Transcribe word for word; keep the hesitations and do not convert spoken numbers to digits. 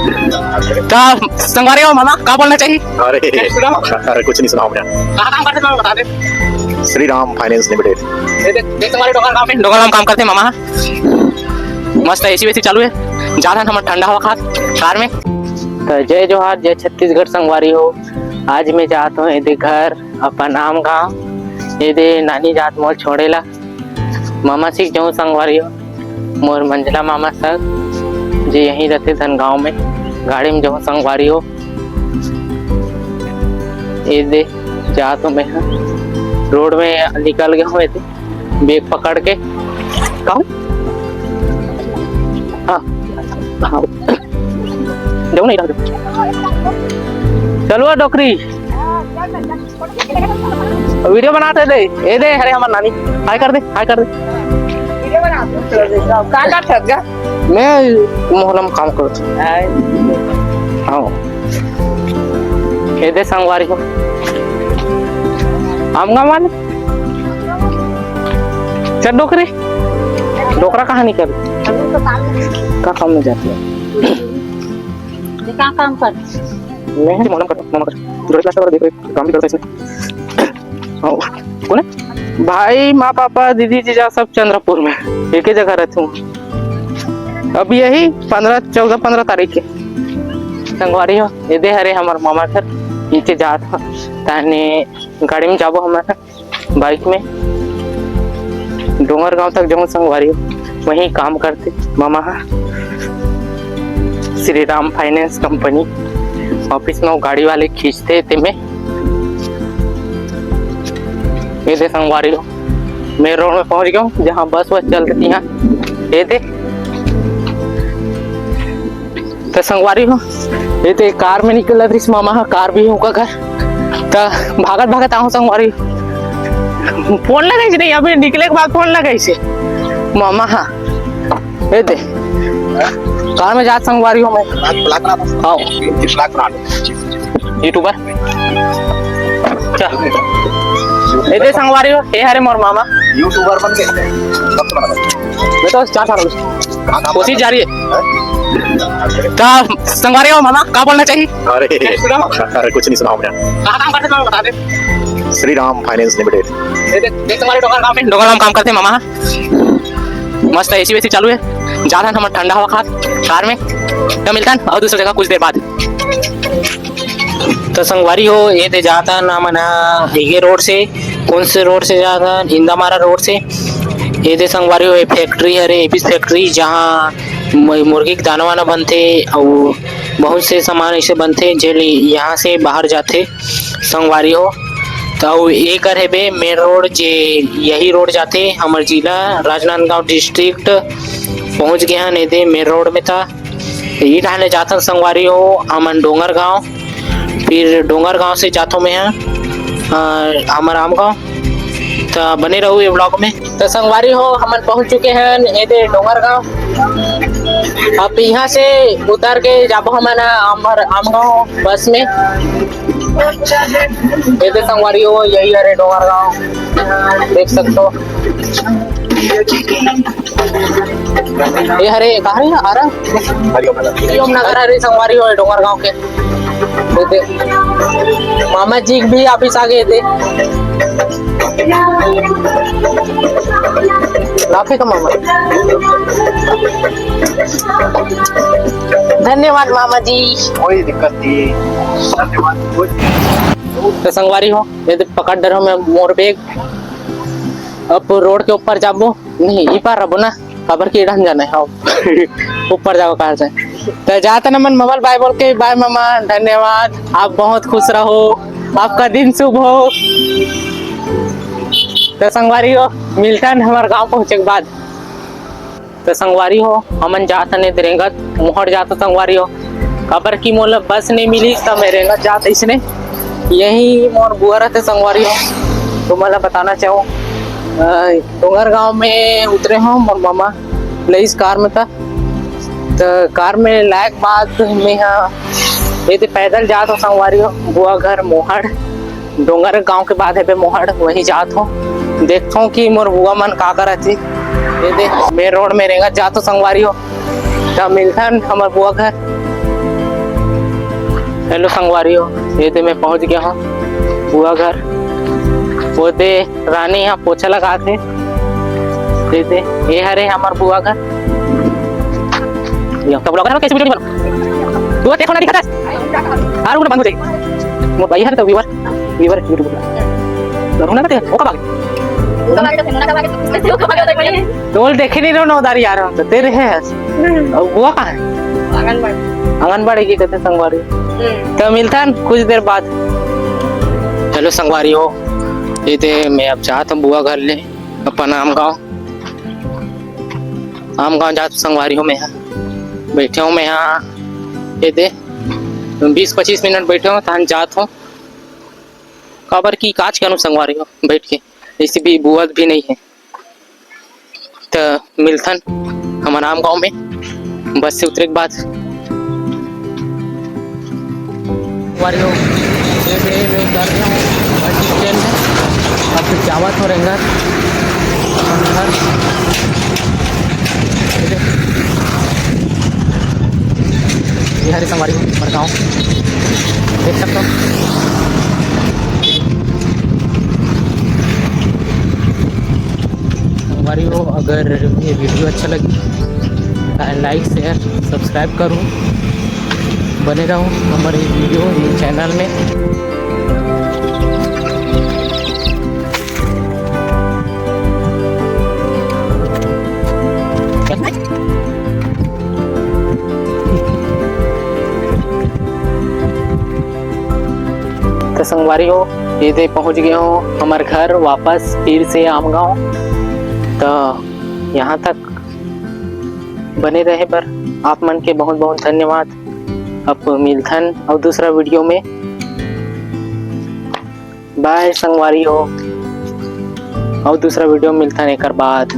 तो संगवारी हो मामा, का बोलना चाहिए? अरे, अरे, कुछ नहीं सुनाओ भैया। कहाँ काम करते मामा, बता दे। Shri Ram finance limited. ये देख, देख तुम्हारे डोंगरगांव में, डोंगरगांव में काम करते मामा। मस्त एसी वेसी चालू है, जात हन हमन ठंडा हवा खात कार में। तो जय जोहार, जय छत्तीसगढ़ संगवारी हो। आज मैं जात हूँ एदे घर, अपन आम गाँव। एदे नानी जात मोर छोड़े ला, मामा सिक जाऊँ संगवारी हो। मोर मंझला मामा सर जी यहीं रहते धनगांव में, गाड़ी में जाऊँ संगवारी हो। एदे जात हूँ मैं, रोड में निकल गया हूँ एदे। बैग पकड़ के। कहूँ? हाँ, हाँ। जाओ ना इधर। चलो डोकरी। वीडियो बनाते दे। ए दे, अरे हमर नानी। हाय कर दे, हाय कर दे। वीडियो बनाते दे। का का ठग गा? मैं मोहल्ला में काम करता हूँ। हाय। हाँ। ए दे संगवारी हो। आमगा वाले। चल डोकरी। डोकरा कहाँ निकल? का काम में जाती है? ये कहाँ काम कर? मैं मोहल्ला में करता हूँ, मामा कर। जोड़े प्लास्टर वाला देख रहे, काम भी करता है इसमें। हाँ। कौन है? भाई, माँ, पापा, दीदी, जीजा सब चंद्रपुर में, एक ही जगह रहते हूँ। अब यही पन्द्रह, चौदह, पन्द्रह तारीख के। संगवारी हो, ये दे हरे हमर मामा घर, नीचे जात हो, ताने गाड़ी में जाबो हमन बाइक में। डोंगरगांव तक जाऊँ संगवारी हो, वहीं काम करते मामा हा। Shri Ram finance company office में वो गाड़ी वाले खींचते ते में। ये दे संगवारी हो, मैं रोड में पहुंच गया हूँ, जहाँ बस वस चलती यहाँ। ये दे। त संगवारी हो, ये तो एक कार में निकल रही मामा हा, कार भी होगा घर। त भागत भागत आऊँ संगवारी। फोन लगाइस नहीं, अभी निकले के बाद फोन लगाइस मामा हा। ये दे, कार में जात संगवारी हो मैं। ब्लॉक, ब्लॉक ना। हाँ। ब्लॉक ना। यूट्यूबर। चल। ये दे संगवारी हो, ये हरे मोर मामा। यूट्यूबर बन के सबसे बड़ा। मैं तो चार साल हो गए। कोशिश जारी है। त संगवारी हो मामा, का बोलना चाहिए? अरे, अरे, कुछ नहीं सुनाओ भैया। कहाँ काम करते मामा, बता दे। Shri Ram finance limited. ये देख, देख तुम्हारे डोंगरगांव में, डोंगरगांव में काम करते मामा। मस्त एसी वेसी चालू है, जात हन हमन ठंडा हवा खात कार में। त मिलथन अउ दूसरा जगह कुछ देर बाद। त संगवारी हो, ये दे जात हन हमन ह, ये रोड से, कौन से रोड से जात हन? इंदामारा रोड से। ये दे संगवारी हो, ये फैक्ट्री हरे, एपिस फैक्ट्री, जहाँ म-, मुर्गी के दाना वाना बनथे, अउ बहुत से सामान ऐसे बनथे, जे ले यहाँ से बाहर जाथे संगवारी हो। त अउ एकर हेबे मेन रोड, जे यही रोड जाथे हमर जिला राजनांदगांव डिस्ट्रिक्ट। पहुँच गए हन एदे मेन रोड में। त ई डहान ले जाथन संगवारी हो हमन डोंगरगांव, फिर डोंगरगांव से जाथों मैं ह, अ, हमर आमगांव। त बने रहू ये ब्लॉग में। त संगवारी हो, हमन पहुंच चुके हैं एदे डोंगरगांव। अब यहाँ से उतर के जाबो हमन हमर आमगांव बस में। एदे संगवारी हो, यही हरे डोंगरगांव, देख सकते हो। ये हरे, कहाँ रे? आरा? हरिओम नगर। हरिओम नगर हरे संगवारी हो, डोंगरगांव के। देख, मामा जी भी ऑफिस आ गए थे। लाफे का मामा। धन्यवाद मामा जी। कोई दिक्कत नहीं। धन्यवाद। त संगवारी हो, ये देख पकड़ डर हूँ मैं मोर बैग। अब रोड के ऊपर जाबो, नहीं, ई पार रहबो ना, काबर के इड़ान जाना है, हाँ। ऊपर जाओ कार से। त जात हन हमन मामा ल बाय बोल के, बाय मामा, धन्यवाद, आप बहुत खुश रहो, आपका दिन शुभ हो। त संगवारी हो, मिलथन हमर गांव पहुंचे के बाद। त संगवारी हो, हमन जात हन एदे रेंगत, मोहड़ जात हो संगवारी हो, काबर कि मोला बस नहीं मिली, त मैं रेंगत जात इसने। यही मोर बुआ रहते संगवारी हो, तो मोला बताना चाहूँ, अ, डोंगरगांव में उतरे हो, मोर मामा लइस कार में था, त कार में लायक बाद में हा, ये तो पैदल जात हो संगवारी हो, बुआ घर मोहड़। डोंगरगांव के बाद हेबे मोहड़, वही जात हो। देखथों कि मोर बुआ मन का करत हे। ये देख, मेन रोड में रेंगत जात हो संगवारी हो। त मिलथन हमर बुआ घर। हेलो संगवारी हो, ये दे मैं पहुंच गया हूँ बुआ घर। वो दे रानी यहाँ पोछा लगात हे। ये दे, ये हरे हमर बुआ घर। ये तो ब्लॉगर है, कैसे वीडियो नहीं बना? तू देखो ना, दिखा दे। हाँ, रुक ना, बंद हो जाएगी। वो भाई हरे तो व्यूअर, व्यूअर YouTube पर। तो रोना कते, वो कब आ गए? वो कब आ गए तो, वो कब आ गए तो, वो कब आ गए तो, वो कब आ गए तो। तो बोल, देखे नहीं रहो नौदारी यार, हम तो तेरे है। हम्म। और बुआ कहाँ है? आंगनबाड़ी। आंगनबाड़ी की कहते संगवारी। हम्म। तो मिलथन कुछ देर बाद। हेलो संगवारी हो, ये दे मैं अब जात हूँ बुआ घर ले, अपन आम गाँव। आम गाँव जात हूँ संगवारी हो, मैं यहाँ बैठे हूँ, मैं यहाँ ये दे बीस पच्चीस मिनट बैठे हूँ, तहन जात हूँ। काबर की काज करूँ संगवारी हो बैठ के, जैसे भी बुआ भी नहीं है। त मिलथन हमर आम गाँव में, बस से उतरे के बाद। संगवारी हो, ये दे मैं उतर गया हूँ बस स्टैंड में। अब जावत हो रेंगत अपन घर। ये हरे संगवारी हो, हमर गाँव देख सकते हो। संगवारी हो, अगर ये वीडियो अच्छा लगी तो लाइक, शेयर, सब्सक्राइब करो, बने रहो हमर ये वीडियो, ये चैनल में। तो संगवारी हो, ये दे पहुंच गए हो हमर घर वापस फिर से आम गाँव। तो यहाँ तक बने रहे बर आप मन के बहुत बहुत धन्यवाद। अब मिलथन अउ दूसरा वीडियो में। बाय संगवारी हो, अउ दूसरा वीडियो में मिलथन एकर बाद।